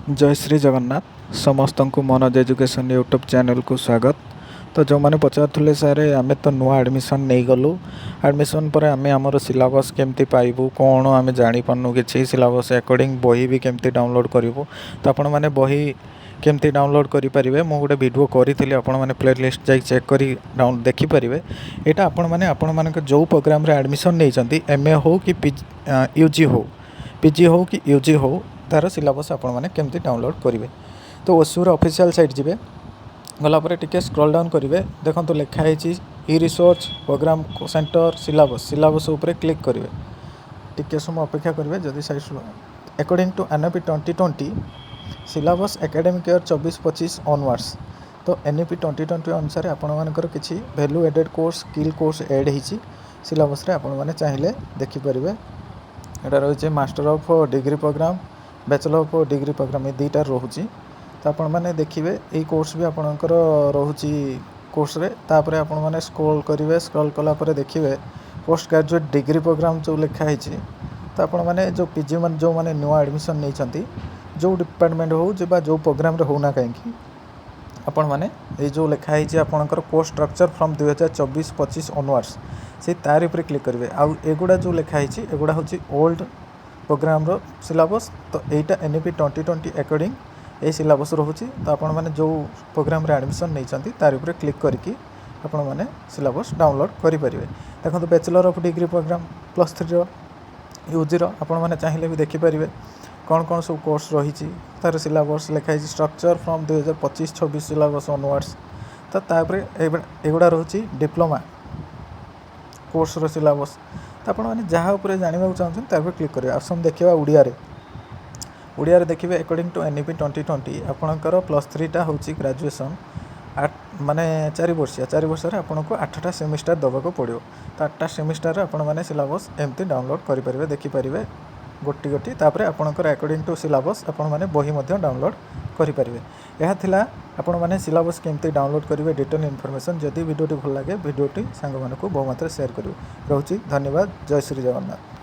ଜୟ ଶ୍ରୀ ଜଗନ୍ନାଥ। ସମସ୍ତଙ୍କୁ Manoj education YouTube ଚ୍ୟାନେଲ୍କୁ ସ୍ୱାଗତ। ତ ଯେଉଁମାନେ ପଚାରୁଥିଲେ, ସାର୍, ଆମେ ତ ନୂଆ ଆଡ଼ମିସନ୍ ନେଇଗଲୁ, ଆଡ଼ମିସନ୍ ପରେ ଆମେ ଆମର ସିଲାବସ୍ କେମିତି ପାଇବୁ, କ'ଣ ଆମେ ଜାଣିପାରୁନୁ କିଛି, ସିଲାବସ୍ ଆକର୍ଡ଼ିଂ ବହି ବି କେମିତି ଡାଉନଲୋଡ଼୍ କରିବୁ? ତ ଆପଣମାନେ ବହି କେମିତି ଡାଉନଲୋଡ଼୍ କରିପାରିବେ, ମୁଁ ଗୋଟେ ଭିଡ଼ିଓ କରିଥିଲି। ଆପଣମାନେ ପ୍ଲେ ଲିଷ୍ଟ ଯାଇ ଚେକ୍ କରି ଦେଖିପାରିବେ। ଏଇଟା ଆପଣମାନେ ଆପଣମାନଙ୍କ ଯେଉଁ ପ୍ରୋଗ୍ରାମରେ ଆଡ଼ମିସନ୍ ନେଇଛନ୍ତି, ଏମ୍ ଏ ହଉ କି ୟୁ ଜି ହଉ, ପି ଜି ହଉ କି ୟୁ ଜି ହଉ, ତା'ର ସିଲାବସ୍ ଆପଣମାନେ କେମିତି ଡାଉନଲୋଡ଼୍ କରିବେ। ତ ଓସୁର ଅଫିସିଆଲ୍ ସାଇଟ୍ ଯିବେ। ଗଲା ପରେ ଟିକେ ସ୍କ୍ରଲ୍ ଡାଉନ୍ କରିବେ। ଦେଖନ୍ତୁ, ଲେଖା ହେଇଛି e resource program center syllabus। Syllabus ଉପରେ କ୍ଲିକ୍ କରିବେ। ଟିକେ ସମୟ ଅପେକ୍ଷା କରିବେ। ଯଦି site according to NEP 2020 syllabus, academic year 24-25 onwards। ତ ଏନ୍ ଇ ପି 2020 ଅନୁସାରେ ଆପଣମାନଙ୍କର କିଛି value added course, skill course add ହେଇଛି ସିଲାବସ୍ରେ। ଆପଣମାନେ ଚାହିଁଲେ ଦେଖିପାରିବେ। ଏଇଟା ରହିଛି master of degree program, bachelor of degree program, ଏ ଦୁଇଟା ରହୁଛି। ତ ଆପଣମାନେ ଦେଖିବେ, ଏଇ କୋର୍ସ ବି ଆପଣଙ୍କର ରହୁଛି କୋର୍ସରେ। ତାପରେ ଆପଣମାନେ ସ୍କ୍ରୋଲ୍ କରିବେ। ସ୍କ୍ରୋଲ୍ କଲା ପରେ ଦେଖିବେ ପୋଷ୍ଟ ଗ୍ରାଜୁଏଟ୍ ଡିଗ୍ରୀ ପ୍ରୋଗ୍ରାମ୍ ଯେଉଁ ଲେଖା ହେଇଛି। ତ ଆପଣମାନେ ଯେଉଁ ପି ଜି ମାନେ, ଯେଉଁମାନେ ନୂଆ ଆଡ଼ମିସନ୍ ନେଇଛନ୍ତି, ଯେଉଁ ଡିପାର୍ଟମେଣ୍ଟ ହେଉ ବା ଯେଉଁ ପ୍ରୋଗ୍ରାମରେ ହେଉନା କାହିଁକି, ଆପଣମାନେ ଏଇ ଯେଉଁ ଲେଖା ହେଇଛି ଆପଣଙ୍କର କୋର୍ସ ଷ୍ଟ୍ରକ୍ଚର୍ ଫ୍ରମ୍ 2024-25 ଅନୱାର୍ଡ଼ସ୍, ସେଇ ତାରି ଉପରେ କ୍ଲିକ୍ କରିବେ। ଆଉ ଏଗୁଡ଼ା ଯେଉଁ ଲେଖା ହେଇଛି, ଏଗୁଡ଼ା ହେଉଛି ଓଲ୍ଡ ପ୍ରୋଗ୍ରାମର ସିଲାବସ୍। ତ ଏଇଟା ଏନ୍ ଇ ପି 2020 ଆକର୍ଡ଼ିଂ ଏଇ ସିଲାବସ୍ ରହୁଛି। ତ ଆପଣମାନେ ଯେଉଁ ପ୍ରୋଗ୍ରାମରେ ଆଡ଼ମିସନ୍ ନେଇଛନ୍ତି, ତାରି ଉପରେ କ୍ଲିକ୍ କରିକି ଆପଣମାନେ ସିଲାବସ୍ ଡାଉନଲୋଡ଼୍ କରିପାରିବେ। ଦେଖନ୍ତୁ, bachelor of degree program plus ଥ୍ରୀର, ୟୁଜିର ଆପଣମାନେ ଚାହିଁଲେ ବି ଦେଖିପାରିବେ କ'ଣ କ'ଣ ସବୁ କୋର୍ସ ରହିଛି। ତା'ର ସିଲାବସ୍ ଲେଖା ହେଇଛି ଷ୍ଟ୍ରକ୍ଚର୍ ଫ୍ରମ୍ 2025-26 ସିଲାବସ୍ ଅନୱାର୍ଡ଼ସ୍। ତ ତାପରେ ଏଗୁଡ଼ା ରହୁଛି ଡିପ୍ଲୋମା କୋର୍ସର ସିଲାବସ୍। ତ ଆପଣମାନେ ଯାହା ଉପରେ ଜାଣିବାକୁ ଚାହୁଁଛନ୍ତି, ତା ଉପରେ କ୍ଲିକ୍ କରିବେ। ଆସନ୍ତୁ ଦେଖିବା ଓଡ଼ିଆରେ। ଓଡ଼ିଆରେ ଦେଖିବେ, according to N E P 2020 ଆପଣଙ୍କର ପ୍ଲସ୍ ଥ୍ରୀଟା ହେଉଛି ଗ୍ରାଜୁଏସନ୍ ମାନେ 4 ବର୍ଷିଆ। 4 ବର୍ଷରେ ଆପଣଙ୍କୁ ଆଠଟା ସେମିଷ୍ଟାର ଦେବାକୁ ପଡ଼ିବ। ତ ଆଠଟା ସେମିଷ୍ଟାରରେ ଆପଣମାନେ ସିଲାବସ୍ ଏମିତି ଡାଉନଲୋଡ଼୍ କରିପାରିବେ, ଦେଖିପାରିବେ ଗୋଟି ଗୋଟି। ତାପରେ ଆପଣଙ୍କର ଆକର୍ଡ଼ିଂ ଟୁ ସିଲାବସ୍ ଆପଣମାନେ ବହି ମଧ୍ୟ ଡାଉନଲୋଡ଼୍ କରିପାରିବେ। ଏହା ଥିଲା ଆପଣମାନେ ସିଲାବସ୍ କେମିତି ଡାଉନଲୋଡ଼୍ କରିବେ ଡିଟେଲ୍ ଇନଫର୍ମେସନ୍। ଯଦି ଭିଡ଼ିଓଟି ଭଲ ଲାଗେ, ଭିଡ଼ିଓଟି ସାଙ୍ଗମାନଙ୍କୁ ବହୁମାତ୍ରାରେ ସେୟାର କରିବେ। ରହୁଛି, ଧନ୍ୟବାଦ। ଜୟ ଶ୍ରୀ ଜଗନ୍ନାଥ।